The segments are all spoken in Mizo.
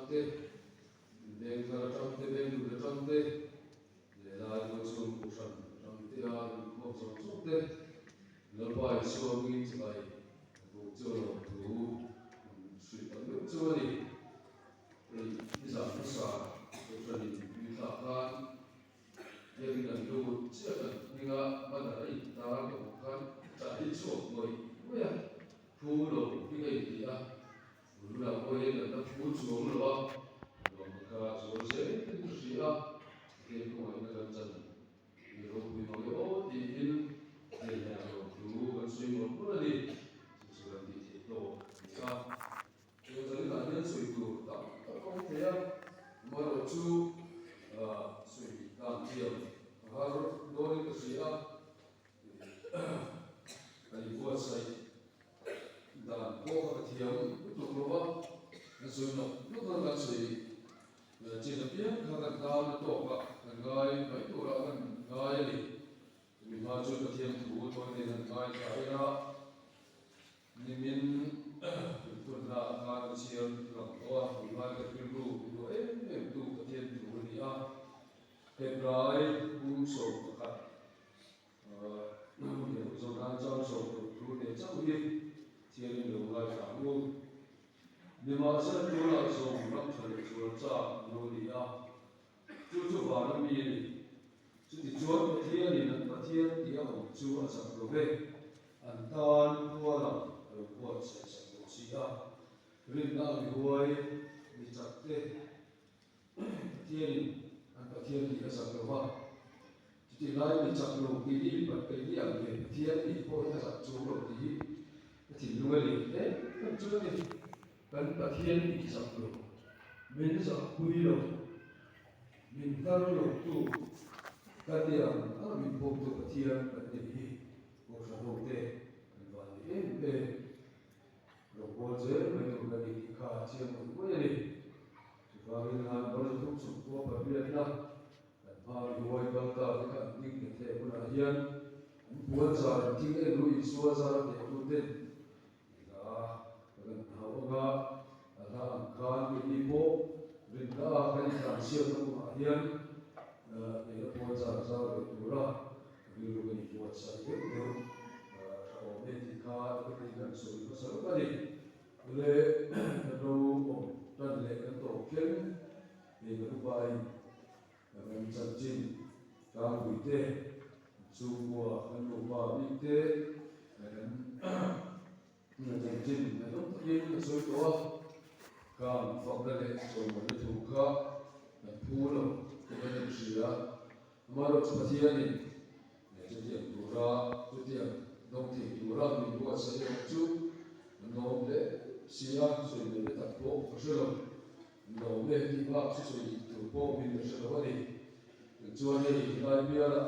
te, Vengthar atang te, Vengdun atang te, leh lai tualchhung Kohhran atang te a inkhawm zawng zawng te Lalpa Isua hmingin chibai a buk chu a lawmthu an hrilh tak meuh chu a ni. Hei nizan hmasa Kohhranin tui thlak khan Biakin an lut chiah kan hminga banner a intar ka hmuh khan chah hi chhuak ngawih ngawih a, phu lo hi ka inti a, Tunah pawh hian kan la phu chuang lo a, nuam ka kha zual zel in ka hria a, Pathian khawngaihna kan chan ni ropui mang e aw tiin Pathian hian a lawmthu kan sawi mawlh mawlh a ni, chu chu kan tih theih tawk a ni a. Chu zaninah hian sawi tur tak tak a awm thei a, amaherawhchu sawi dan thiam a har dawnin ka hria a, kan inbuatsaih dan pawh kha ka thiam lutuk lo a, kan sawi nawk nawk a, kan sawi chin apiang kha kan tan a tawk a, kan ngai mai turah kan ngai a ni. Chumi hma chuan Pathian thu tawite an ngai thla ila, Nimin inphunna khan ka chhiar lang tawh a, tunlai ka rilru duh em em tu Pathian thu a ni a. Hebrai bung 11 zawhnan chang 60 thu nei chauh hi thianin lo ngaithla ang u. Nimahsela tunah zawng ram tha leh zual chak an lo ni a, chu chu vana mi a ni. Chutichuan Pathianin an Pathian tih a awm chu a zak lo ve. An tan khua lam a lo buatsaih sak lo si a, rinna a mi huai mi chak te Pathianin an Pathian tih a zak lo va. Chutih lai mi chak lo tih hi pat peih ni ang ve Pathian tih pawh hi a zak chuang lo tih hi ka thinlung a ni em em chu a ni. Kan Pathian tih zak lo, min zahpui lo, min hnar lo tu ka ti ang ang min pawmtu Pathian kan neih hi Kohhran ho te kan van ni em em. Rawngbawl zel mai tur kan ni tih kha a chiang ngawih ngawih a ni. Chuvangin han bar zathum chhungkua pariatna kan hma mi huai kal ta te kha an ding nghet hle hunah hian an puan zar an thing en ru Isua zar a hnehtu ten hla kan han hauh anga a hla ang khan keini pawh rinna a kan intlansiakna kawngah hian hnehna puan zar zar ve tura Rilru ka inbuatsaih deuh deuh tha awm e tih kha ka tih kan sawi hmasa lawk a ni. Tule kan ro awm tan leh kan tawp thleng hei kan upain kan chanchin tlangpui te, chhungkua kan nupa bik te kan chanchin ngaihnawm takin ka sawi tawh a, khang fakna leh chawimawina thu kha kan phu lo tih kan inhria. Amaherawhchu Pathianin chutiang tura chutiang dawng thei tura min buatsaih erawh chu an lawm hle si a, sawi mai na tak pawh ka hre lo. An lawm e tih bak chu sawi dik tur pawh min la hre lo a ni. Chuan hei helai bialah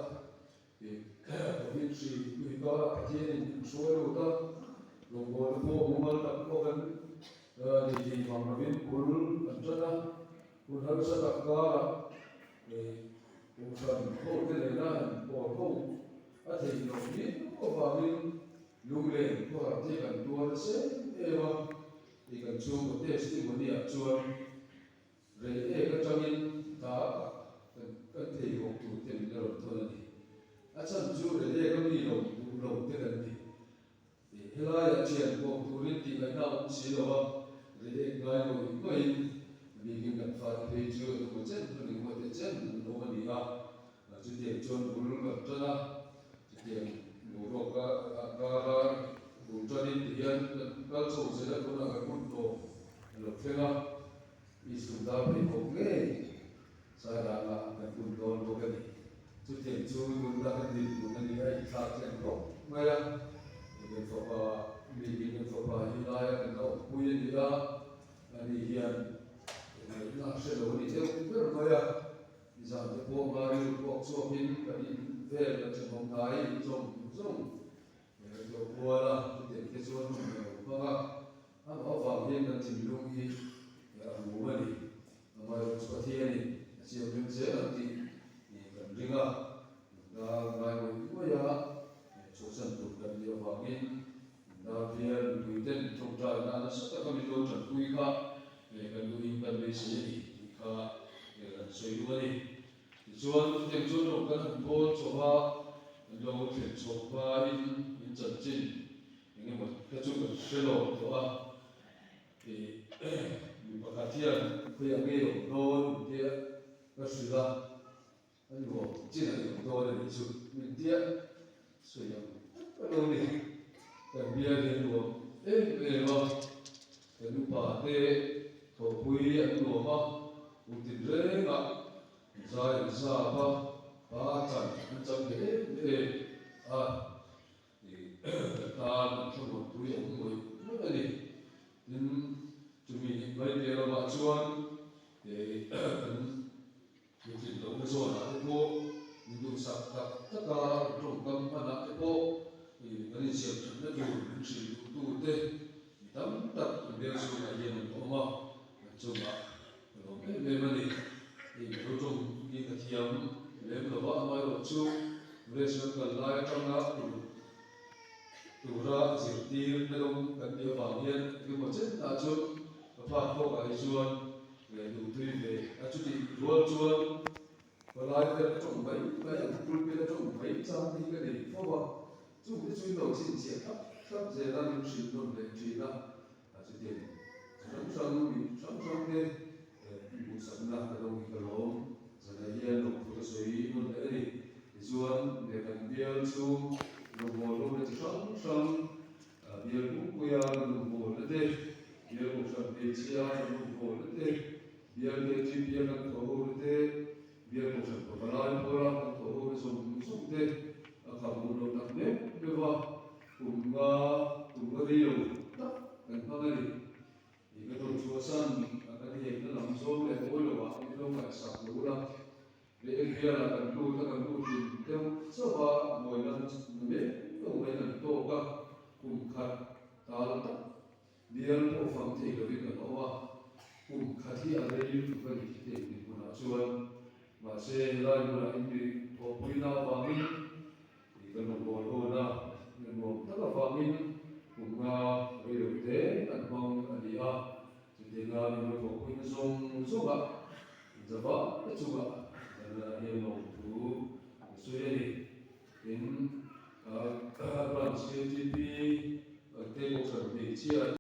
Covid hri tui karah Pathianin min hruai lut a, rawngbawlna pawh mumal tak pawh kan nei thei vang lovin bul kan tan a, hun harsa tak karah Kohhran hote nena han pawl ho a theih loh viau avangin lunglen khawhar te kan tuar nasa em em a, tih kan chhungkaw testimony-ah chuan Rei ek atangin dak ah kan thei hawk tur te min la rawn thawn a ni. A chhan chu rei ek a mi lo duh lo te kan ni. Helaiah thian kawm turin tih ngaihna a awm si lo a, rei ek ngai ngawih ngawihin a bikin kan fate phei chu engemaw chen hman engemaw te chen an awm a ni a. Chutiang chuan bul kan tan a, chutiang boruak a kara bul tanin tihian kan kal chho zel a, tunah kan hun tawp a lo thleng a. Isum dar pheikhawk ngei Sairanga kan hun dawn bawk a ni. Chutiang chu tun la kan dinhmun a ni a, inthlak thleng khawp mai a. Kan fapa miin kan fapa hi laia kan la awmpui a ni a, ani hian ngaihna a hre lo a ni deuh ber mai a. Nizan te pawh Mario ruak chhuakin kan in vel kan thenawm hnai in zawng zawng kan tlawh kual a, chutiang te chuan hun a lo hmang a. Amah avang hian kan thinlung hi a rum a ni. Amaherawhchu chu Pathianin a siam rem zel ang tih kan ring a, nunna ngai ngawih ngawih a chhuahsan tur kan nih avangin nunna bial mipuiten tawngtaina nasa taka min lo tanpui kha kan duhin. kan beisei a ni tih kha kan sawi duh a ni. Tichuan, chutiang chuan rawng kan han bawl chho a, an lo thlen chho hmain in chanchin eng emaw kha chu kan hre lo tawh a. Mi pakhat hian khawiah nge awm dawn min tia ka hrilh a, a nuam chin a ni awm dawn a nih chu min tia sawi ang tak a lo ni. Kan bial hi a nuam em em a, kan upa te thawhpui an nuam a, kum tinrengah zai an zap a, pa chan an chang ve em em a. Kan tan an thlamuanpui awm ngawih ngawih a ni. Tin, chumi mai piah lamah chuan kan puitlin lohna zawnah te pawh min duhsak tak taka kan tawngkam hmanah te pawh kan insiam thatna tur min hrilh duhtute mi tam tak inbel chhungah hian an awm a, kan chungah ka lawm em em a ni. Hei Mizo tawng hi ka thiam lem lo va, amaherawh chu restaurant kal lai atanga uluk tura zirtir na dawng kan tih avang hian engemaw chenah chuan ka phak tawkah hi chuan duhtui ve a. Chutih rual chuan palai te a tawng mai mai ang, pulpit a tawng mai chang te hi ka nei fo a, chung te chu in lo chhinchhiah thlap thlap zel a, min hrilh nawn leh thin a. A chutin chi hrang hrang mi hrang hrang te duhsakna ka dawng hi ka lawm. Zanah hian lawmthu ka sawi nawn leh a ni. Tichuan lehkhan bial chu rawngbâwl hona chi hrang hrang bial pumpuia kan rawngbâwlna te, bial kohhran hmeichhia kan rawngbâwlna te, bial KTP-a kan thawhhona te, bial kohhran pavalai pawla kan thawhhona zawng zawng te a khahmuh loh tak meuh meuh a. Kum nga kum nga rei lo tak kan hmang a ni. I ka rawn chhuahsan a kan hekna lam zawng leh mawi lo ah min lo ngaihsak lo ula. Leh eng bialah kan lut a kan lut hlim deuh chauh a mawi lam na mek lo mai kan tawk a, kum khat tal tak bial pawh fang thei lovin kan awm a, kum khat hi a rei lutuk a ni thei dinhmunah chuan. Mahse helai hmunah in mi thawhpuina avangin I kan rawn bawl hawn a, nuam tak avangin kum nga rei lo te kan hmang a ni a, chutianga min lo thawhpuina zawng zawngah inzava te chungah zanah hian lawmthu ka sawi a ni. Tin, Branch KTP te Kohhran hmeichhia.